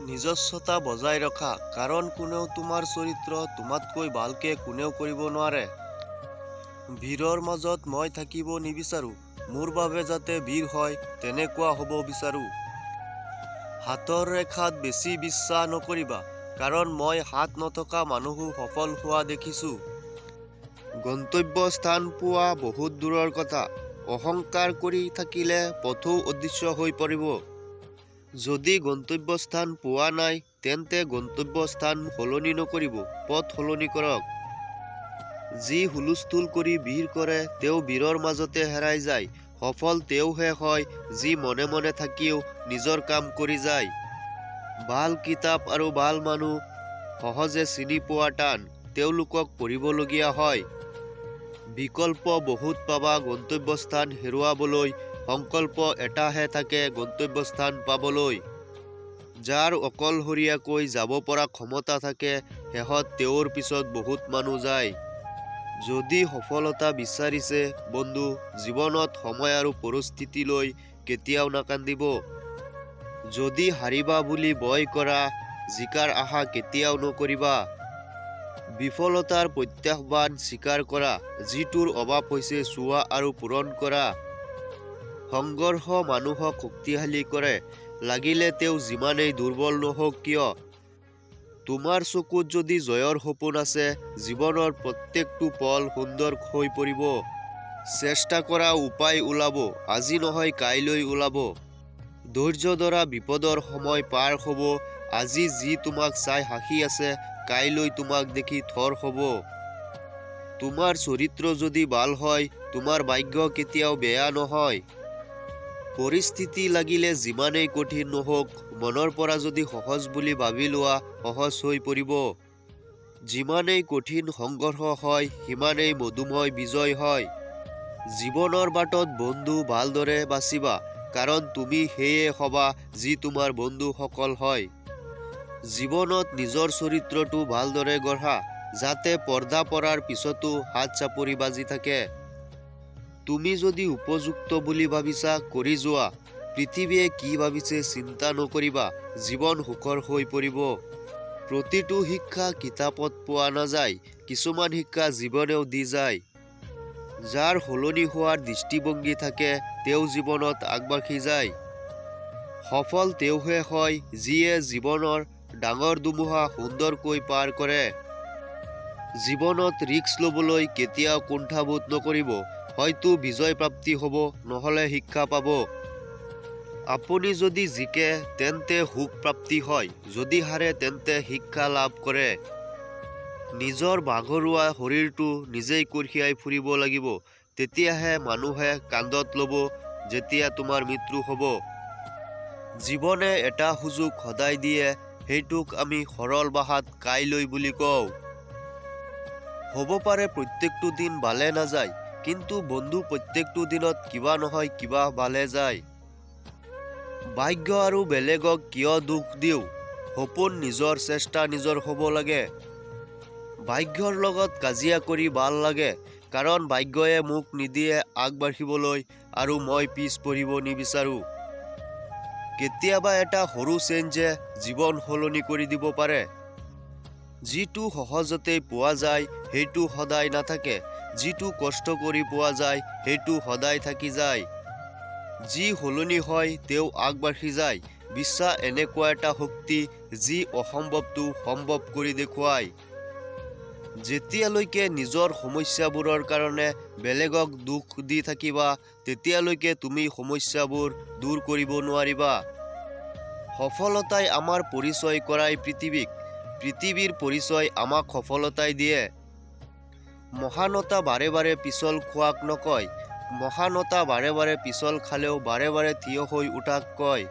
নিজস্বতা বজাই ৰখা, কাৰণ কোনেও তোমাৰ চৰিত্ৰ তোমাতকৈ ভালকে কোনেও কৰিব নোৱাৰে। ভিৰৰ মাজত মই থাকিব নিবিচাৰোঁ, মোৰ বাবে যাতে ভিৰ হয় তেনেকুৱা হ'ব বিচাৰোঁ। হাতৰ ৰেখাত বেছি বিশ্বাস নকৰিবা, কাৰণ মই হাত নথকা মানুহো সফল হোৱা দেখিছোঁ। গন্তব্য স্থান পোৱা বহুত দূৰৰ কথা, অহংকাৰ কৰি থাকিলে পথো অদৃশ্য হৈ পৰিব। যদি গন্তব্যস্থান পোৱা নাই, তেন্তে গন্তব্যস্থান সলনি নকৰিব, পথ সলনি কৰক। যি হুলস্থুল কৰি ভিৰ কৰে তেওঁ ভিৰৰ মাজতে হেৰাই যায়, সফল তেওঁহে হয় যি মনে মনে থাকিও নিজৰ কাম কৰি যায়। ভাল কিতাপ আৰু ভাল মানুহ সহজে চিনি পোৱা টান, তেওঁলোকক পঢ়িবলগীয়া হয়। বিকল্প বহুত পাবা গন্তব্যস্থান হেৰুৱাবলৈ, সংকল্প এটাহে থাকে গন্তব্যস্থান পাবলৈ। যাৰ অকলশৰীয়াকৈ যাব পৰা ক্ষমতা থাকে, শেষত তেওঁৰ পিছত বহুত মানুহ যায়। যদি সফলতা বিচাৰিছে বন্ধু, জীৱনত সময় আৰু পৰিস্থিতিলৈ কেতিয়াও নাকান্দিব। যদি হাৰিবা বুলি ভয় কৰা, জিকাৰ আশা কেতিয়াও নকৰিবা। বিফলতাৰ প্ৰত্যাহ্বান স্বীকাৰ কৰা, যিটোৰ অভাৱ হৈছে চোৱা আৰু পূৰণ কৰা। সংঘৰ্ষ মানুহক শক্তিশালী কৰে, লাগিলে তেওঁ যিমানেই দুৰ্বল নহওক কিয়। তোমাৰ চকুত যদি জয়ৰ সপোন আছে, জীৱনৰ প্ৰত্যেকটো পল সুন্দৰ হৈ পৰিব। চেষ্টা কৰা, উপায় ওলাব, আজি নহয় কাইলৈ ওলাব। ধৈৰ্য ধৰা, বিপদৰ সময় পাৰ হ'ব। আজি যি তোমাক চাই হাঁহি আছে, কাইলৈ তোমাক দেখি থৰ হ'ব। তোমাৰ চৰিত্ৰ যদি ভাল হয়, তোমাৰ ভাগ্য কেতিয়াও বেয়া নহয়। পৰিস্থিতি লাগিলে যিমানেই কঠিন নহওক, মনৰ পৰা যদি সহজ বুলি ভাবি লোৱা, সহজ হৈ পৰিব। যিমানেই কঠিন সংঘৰ্ষ হয়, সিমানেই মধুময় বিজয় হয়। জীৱনৰ বাটত বন্ধু ভালদৰে বাচিবা, কাৰণ তুমি সেয়ে হবা যি তোমাৰ বন্ধুসকল হয়। জীৱনত নিজৰ চৰিত্ৰটো ভালদৰে গঢ়া, যাতে পৰ্দা পৰাৰ পিছতো হাত চাপৰি বাজি থাকে। তুমি যদি উপযুক্ত বুলি ভাবিছা, কৰি যোৱা। পৃথিৱীয়ে কি ভাবিছে চিন্তা নকৰিবা, জীৱন সুখৰ হৈ পৰিব। প্ৰতিটো শিক্ষা কিতাপত পোৱা নাযায়, কিছুমান শিক্ষা জীৱনেও দি যায়। যাৰ সলনি হোৱাৰ দৃষ্টিভংগী থাকে, তেওঁ জীৱনত আগবাঢ়ি যায়। সফল তেওঁহে হয় যিয়ে জীৱনৰ ডাঙৰ ধুমুহা সুন্দৰকৈ পাৰ কৰে। জীৱনত ৰিস্ক ল'বলৈ কেতিয়াও কুণ্ঠাবোধ নকৰিব, হয়তো বিজয় প্ৰাপ্তি হ'ব, নহ'লে শিক্ষা পাব। আপুনি যদি জিকে তেন্তে সুখ প্ৰাপ্তি হয়, যদি হাৰে তেন্তে শিক্ষা লাভ কৰে। নিজৰ ভাগৰুৱা শৰীৰটো নিজেই কঢ়িয়াই ফুৰিব লাগিব, তেতিয়াহে মানুহে কান্ধত ল'ব যেতিয়া তোমাৰ মৃত্যু হ'ব। জীৱনে এটা সুযোগ সদায় দিয়ে, সেইটোক আমি সৰল ভাষাত কাইলৈ বুলি কওঁ। হ'ব পাৰে প্ৰত্যেকটো দিন ভালে নাযায়, কিন্তু বন্ধু প্ৰত্যেকটো দিনত কিবা নহয় কিবা ভালে যায়। ভাগ্য আৰু বেলেগক কিয় দোষ দিওঁ, সপোন নিজৰ, চেষ্টা নিজৰ হ'ব লাগে। ভাগ্যৰ লগত কাজিয়া কৰি ভাল লাগে, কাৰণ ভাগ্যয়ে মোক নিদিয়ে আগবাঢ়িবলৈ আৰু মই পিছ পৰিব নিবিচাৰোঁ। কেতিয়াবা এটা সৰু চেঞ্জে জীৱন সলনি কৰি দিব পাৰে। যিটো সহজতেই পোৱা যায় সেইটো সদায় নাথাকে, যিটো কষ্ট কৰি পোৱা যায় সেইটো সদায় থাকি যায়। যি সলনি হয় তেওঁ আগবাঢ়ি যায়। বিশ্বাস এনেকুৱা এটা শক্তি যি অসম্ভৱটো সম্ভৱ কৰি দেখুৱায়। যেতিয়ালৈকে নিজৰ সমস্যাবোৰৰ কাৰণে বেলেগক দোষ দি থাকিবা, তেতিয়ালৈকে তুমি সমস্যাবোৰ দূৰ কৰিব নোৱাৰিবা। সফলতাই আমাৰ পৰিচয় কৰাই পৃথিৱীক, পৃথিৱীৰ পৰিচয় আমাক সফলতাই দিয়ে। মহানতা বাৰে বাৰে পিছল খোৱাক নকয়, মহানতা বাৰে বাৰে পিছল খালেও বাৰে বাৰে থিয় হৈ উঠাক কয়।